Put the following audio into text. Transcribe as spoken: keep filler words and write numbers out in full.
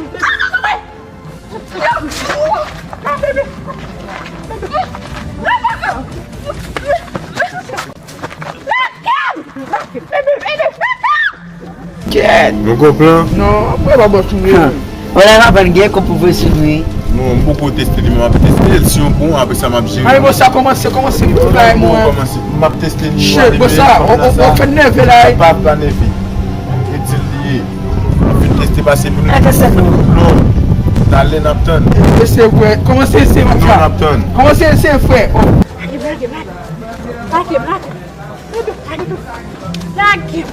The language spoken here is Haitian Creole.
m. Lage m! Lage m! Lage m! Lage m! Lage m! Kèt! Nou gon plan? Non, mwen pa bòs nou ye. Wè la m aprann gen kòb pou voye sou nou, wi. Non, m poko teste li, men m ap teste l. Si yon bon, apre sa, m ap jere. Ay, bon, sa kòmanse, kòmanse, m tou bay mwen. Kòmanse. M ap teste li. Shit, bon, sa, on, on, on fè nève la, wi. Pa, pa nève. E di l li ye. M ap fin teste pase pou nou. Teste nou. Non. Talè n ap tann. Eseye, frè. Kòmanse eseye, m ap fè. Non, n ap tann. Kòmanse eseye, frè. Oh. Lage, lage, lage. Lage, lage. Lage.